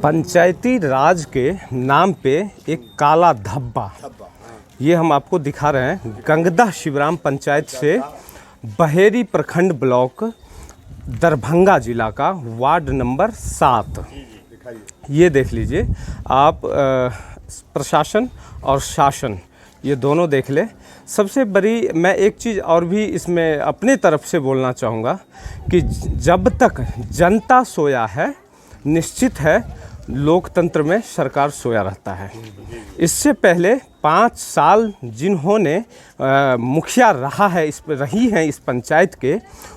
पंचायती राज के नाम पे एक काला धब्बा, ये हम आपको दिखा रहे हैं गंगदह शिवराम पंचायत से बहेरी प्रखंड ब्लॉक दरभंगा जिला का वार्ड नंबर 7। ये देख लीजिए आप, प्रशासन और शासन ये दोनों देख ले। सबसे बड़ी मैं एक चीज़ और भी इसमें अपने तरफ से बोलना चाहूँगा कि जब तक जनता सोया है, निश्चित है लोकतंत्र में सरकार सोया रहता है। इससे पहले 5 साल जिन्होंने मुखिया रहा है, इस रही हैं इस पंचायत के,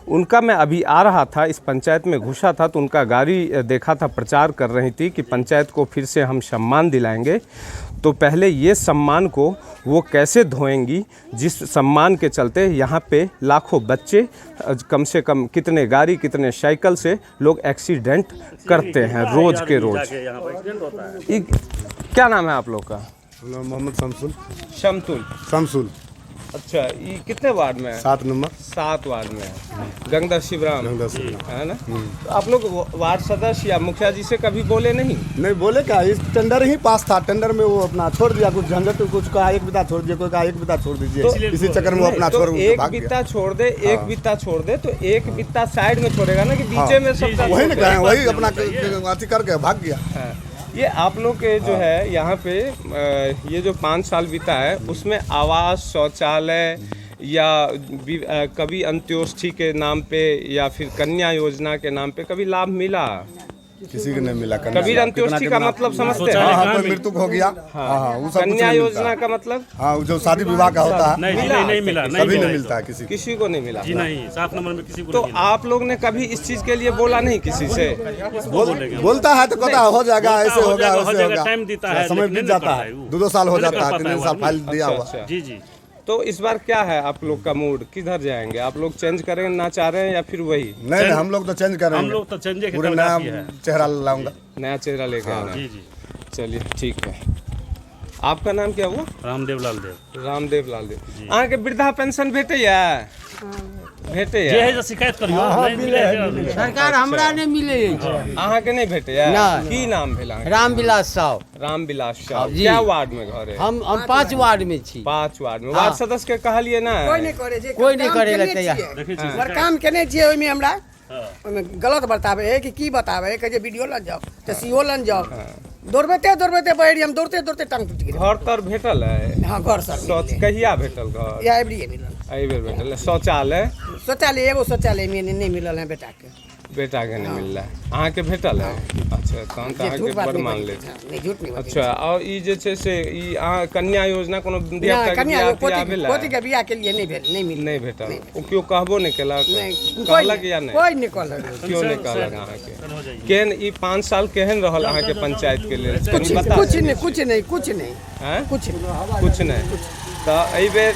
उनका मैं अभी आ रहा था, इस पंचायत में घुसा था तो उनका गाड़ी देखा था, प्रचार कर रही थी कि पंचायत को फिर से हम सम्मान दिलाएंगे। तो पहले ये सम्मान को वो कैसे धोएंगी, जिस सम्मान के चलते यहाँ पे लाखों बच्चे, कम से कम कितने गाड़ी कितने साइकिल से लोग एक्सीडेंट करते हैं रोज के रोज। यहाँ पर एक्सीडेंट होता है। क्या नाम है आप लोग का? मोहम्मद शमसुल। शमतुल। शमसुल। अच्छा, ये कितने वार्ड में है? 7 नंबर। 7 वार्ड में है गंगदह शिवराम। गंगदह शिवराम। है ना? तो आप लोग वार्ड सदस्य या मुखिया जी से कभी बोले नहीं? नहीं बोले क्या, इस टेंडर ही पास था, टेंडर में वो अपना छोड़ दिया, कुछ झंझट, कुछ कहा एक बिता छोड़ दिया, कोई कहा एक बिता छोड़ दीजिए, तो इसी चक्कर में वो नहीं, अपना तो छोड़ एक भाग गया। बित्ता छोड़ दे, एक बित्ता छोड़ दे तो एक बित्ता साइड में छोड़ेगा ना कि बीचे में सबका वही ना छोड़ दे। कहे, वही अपना अथी करके भाग गया। हाँ। ये आप लोग के जो है यहाँ पे ये जो 5 साल बीता है उसमें आवास, शौचालय या कभी अंत्योष्टि के नाम पे या फिर कन्या योजना के नाम पे कभी लाभ मिला? किसी को नहीं मिला कन्या कबीर लाभ। अंत्योष्टि कितना का कितना- मतलब समझते हैं? हाँ हाँ, कोई मृत्यु हो गया, हाँ हाँ, वो सब कुछ कन्या नहीं योजना मिलता। का मतलब? हाँ, वो जो शादी विवाह का होता है। नहीं जी, नहीं, नहीं मिला, नहीं कभी मिला। नहीं मिलता है किसी को। किसी को नहीं मिला जी नहीं, 7 नंबर में किसी को तो नहीं मिला। आप लोग ने कभी इस चीज के लिए बोला नहीं किसी से? बोलता है तो कहता है हो जाएगा, बोलता ऐसे हो हो गया, जाएगा, हो वैसे जाएगा, होगा, टाइम देता है, समय लेकिन बीत नहीं जाता करता है, है वो। 2-2 साल हो नहीं जाता कर है, पाता 3 है वो साल आदमी। फाइल दिया अच्छा, हुआ। अच्छा। जी जी। तो इस बार क्या है आप लोग का मूड, किधर जाएंगे आप लोग? चेंज करेंगे ना चाह रहे हैं या फिर वही? नहीं नहीं, हम लोग तो चेंज करेंगे, हम लोग तो चेंज के पूरे तरफ नया जाती है। चेहरा लाऊंगा, नया चेहरा लेके आना। जी जी। चलिए ठीक है। आपका नाम क्या हुआ? रामदेव लाल देव। रामदेव लाल देव। अहाँके वृद्धा पेंशन भेटैया? भेटैया? जे है जे शिकायत करियो, नहीं मिले है। सरकार हमरा नहि मिलै अछि। अहाँके नहि भेटैया? नहि। की नाम भेल अहाँके? रामविलास साहु। रामविलास साहु। जी। क्या वार्ड में घर है? हम 5 वार्ड में छी। 5 वार्ड में। वार्ड सदस्य के कहलिए ना? कोई नहि करै छै। कोई नहि काम करै लए केने तैयार। छियै। देखै छी। मगर काम केने छियै ओहिमे, हमरा ओहिमे गलत बताबै है कि की बताबै है, कहै छै वीडियो लग जाओ तऽ सीओ लग जाओ। दौड़बैते दौड़बैते बैठ हम दौड़ते दौड़ते टांग टूटि गेल। घर तर भेटल है? हाँ, घर सर। शौच कहिया भेटल घर? या एबरिए मिलल। एहि बेर भेटल है। शौचालय? शौचालय, एगो शौचालय में नहीं मिलल है बेटा के। बेटा के नहीं मिलल है, अहाँके भेटल है? अच्छा, तहन तऽ जे झूठ अहाँके बात बड़ नहि मान बजै ले। छै। नहीं, झूठ नहीं बजै। अच्छा, और ई जे छै से ई अहाँ कन्या योजना कोनो छै। धिया नहि, पुता के कन्या बियाह पोती तियाह भेल है? पोती के बियाह के लिए नहीं भेल, नहीं मिलल। नहि भेटल? ओ केओ कहबो नहि केलक? नहीं, कोई कहलक या नहि? कोई नहीं कहलक। केओ नहि कहलक। अहाँके केहन ई 5 साल केहन रहल अहाँके पंचायत के लेल? कुछ कनि बता कुछ सकै नहीं, छी? कुछ नहीं, कुछ नहीं। आँय? कुछ नहीं। कुछ नहि। तऽ एहि बेर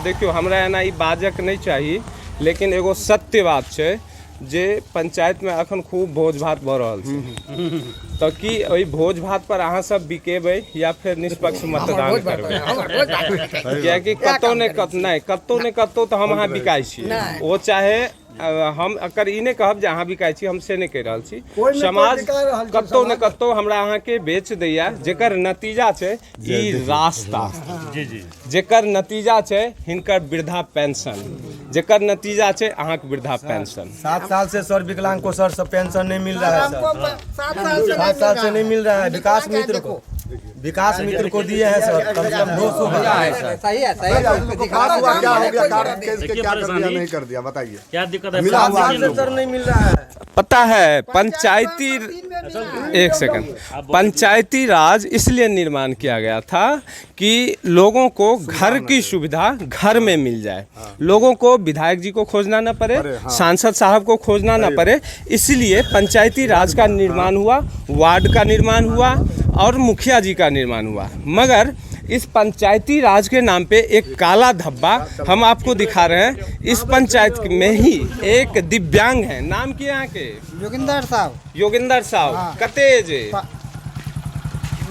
देखियौ, हमरा एना ई बाजक नहि चाही, लेकिन एगो सत्य बात छै जे पंचायतमे अखन खूब भोज भात भऽ रहल छै, तऽ की ओहि भोज भात पर अहाँ सब बिकेबै या फेर निष्पक्ष मतदान भोज भात करबै? हमर भोज भात बिकै। कियाकि कतौ ने कत नहि, कतौ ने कतौ तऽ हम अहाँ बिकाइ छी। नहि। ओ चाहे हम एकर ई नहि कहब जे अहाँ बिकाइ छी, हम से नहि कहि रहल छी। कोइ ने कोइ समाज बिका रहल छै, कतौ ने समाज। कतौ हमरा अहाँके बेच दैया, जेकर नतीजा छै ई रास्ता। जी जी। जेकर नतीजा छै हिनकर वृद्धा पेंशन, जेकर नतीजा छै अहाँके वृद्धा पेंशन। 7 साल से सर विकलांग को सर सब पेंशन नहीं मिल रहा है सर। 7 साल से 7 साल से नहीं मिल रहा है। विकास मित्र को, विकास मित्र को दिए हैं सर, कम से कम 200 हजार है सर। सही है, सही है। पास हुआ क्या हो गया, कार्ड केस के देखिए क्या कर दिया, परेशानी। नहीं कर दिया, बताइए। क्या दिक्कत है? मिला हुआ साल से सर नहीं मिल रहा है। पता है पंचायती, एक सेकंड, पंचायती राज इसलिए निर्माण किया गया था कि लोगों को घर की सुविधा घर में मिल जाए, लोगों को विधायक जी को खोजना ना पड़े, सांसद साहब को खोजना ना पड़े, इसलिए पंचायती राज का निर्माण हुआ, वार्ड का निर्माण हुआ और मुखिया जी का निर्माण हुआ। मगर इस पंचायती राज के नाम पे एक काला धब्बा हम आपको दिखा रहे हैं। इस पंचायत में ही एक दिव्यांग है, नाम की यहाँ के? जोगिंदर साहब। योगेंद्र साहब। कते एज है?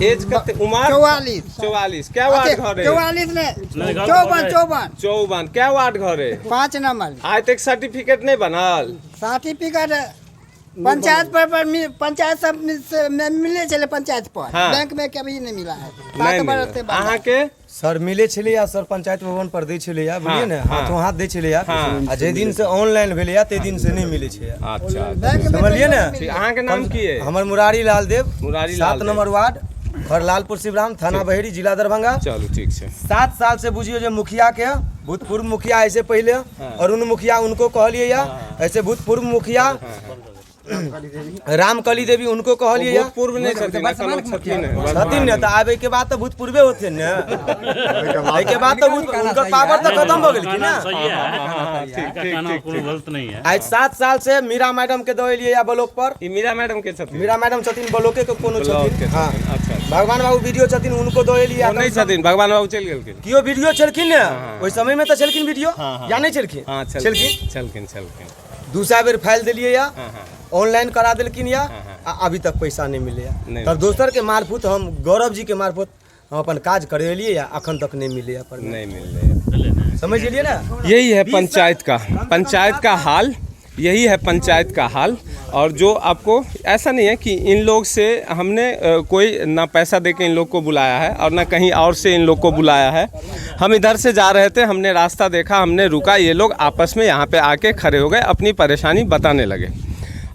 एज कते उम्र? 44। 44। क्या वार्ड घर है? 44 ने नहीं, घर 54 है। 54। 54। क्या वार्ड घर है? 5 नंबर। आइ तक सर्टिफिकेट नहीं बनल? सर्टिफिकेट पंचायत पर, पर पंचायत सब से मिले छलै पंचायत पर। हाँ। बैंक में कभी नहीं मिला है। नहि 7 बरस मिलल। से बंद है। अहाँके सर मिले छलैया सर, पंचायत भवन पर दै छलैया, बुझलियै ने? हाँ। हाथों हाथ दै छलैया। हाँ। आ जाहि दिन से ऑनलाइन भेलैया ताहि दिन से नहि मिलै छै। अच्छा। बैंक में समझलियै ने? कहियो नहीं ठीक, अहाँके नाम की है? हमर मुरारी लाल देव। मुरारी लाल 7 देव। नंबर वार्ड, घर लालपुर शिवराम, थाना बहेरी, जिला दरभंगा। चलू, ठीक छै। 7 साल से बुझियो जे मुखिया के, भूतपूर्व मुखिया, ऐसे पहले अरुण मुखिया, उनको कहलिए या ऐसे भूतपूर्व मुखिया रामकली देवी, उनको कहलिए या। भूतपूर्व नहि छथिन, एखन ओ छथिन। छथिन ने, तऽ आबे के बाद तऽ भूतपूर्वे होथिन ने। एहिके बाद तऽ हुनकर पावर तऽ खत्म भऽ गेलखिन ने। सही है। हाँ, ठीक। इनका ठीक। कहना ठीक। कोनो गलत नहीं है। आइ 7 साल से मीरा मैडम के दऽ एलियै या ब्लॉक पर। ई मीरा मैडम के छथिन? मीरा मैडम छथिन, ब्लॉके के कोनो ब्लॉक के छथिन, हाँ। छथिन, अच्छा। भगवान बाबू वीडियो छथिन, उनको दऽ एलियै। ओ नहि छथिन, भगवान बाबू चलि गेलखिन। कियो वीडियो छलखिन ने ओहि समय में, तऽ छलखिन वीडियो या नहि छलखिन? हँ, छलखिन। छलखिन, छलखिन। 200 बेर फाइल देलियै या हाँ हाँ ऑनलाइन करा देलखिन या हाँ। आ अभी तक पैसा नहि मिलैया। नहि। तब दोसर के मार्फत हम, गौरव जी के मार्फत हम अपन काज करेलियै या अखन तक नहि मिलैया पर। नहीं मिल रहे। समझ गेलियै ने? यही है पंचायत का हाल, यही है पंचायत का हाल। और जो आपको ऐसा नहीं है कि इन लोग से हमने कोई ना पैसा दे के इन लोग को बुलाया है और ना कहीं और से इन लोग को बुलाया है। हम इधर से जा रहे थे, हमने रास्ता देखा, हमने रुका, ये लोग आपस में यहाँ पे आके खड़े हो गए, अपनी परेशानी बताने लगे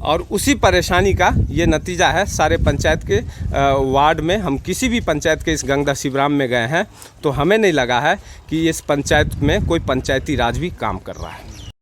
और उसी परेशानी का ये नतीजा है। सारे पंचायत के वार्ड में, हम किसी भी पंचायत के इस गंगदा शिवराम में गए हैं तो हमें नहीं लगा है कि इस पंचायत में कोई पंचायती राज भी काम कर रहा है।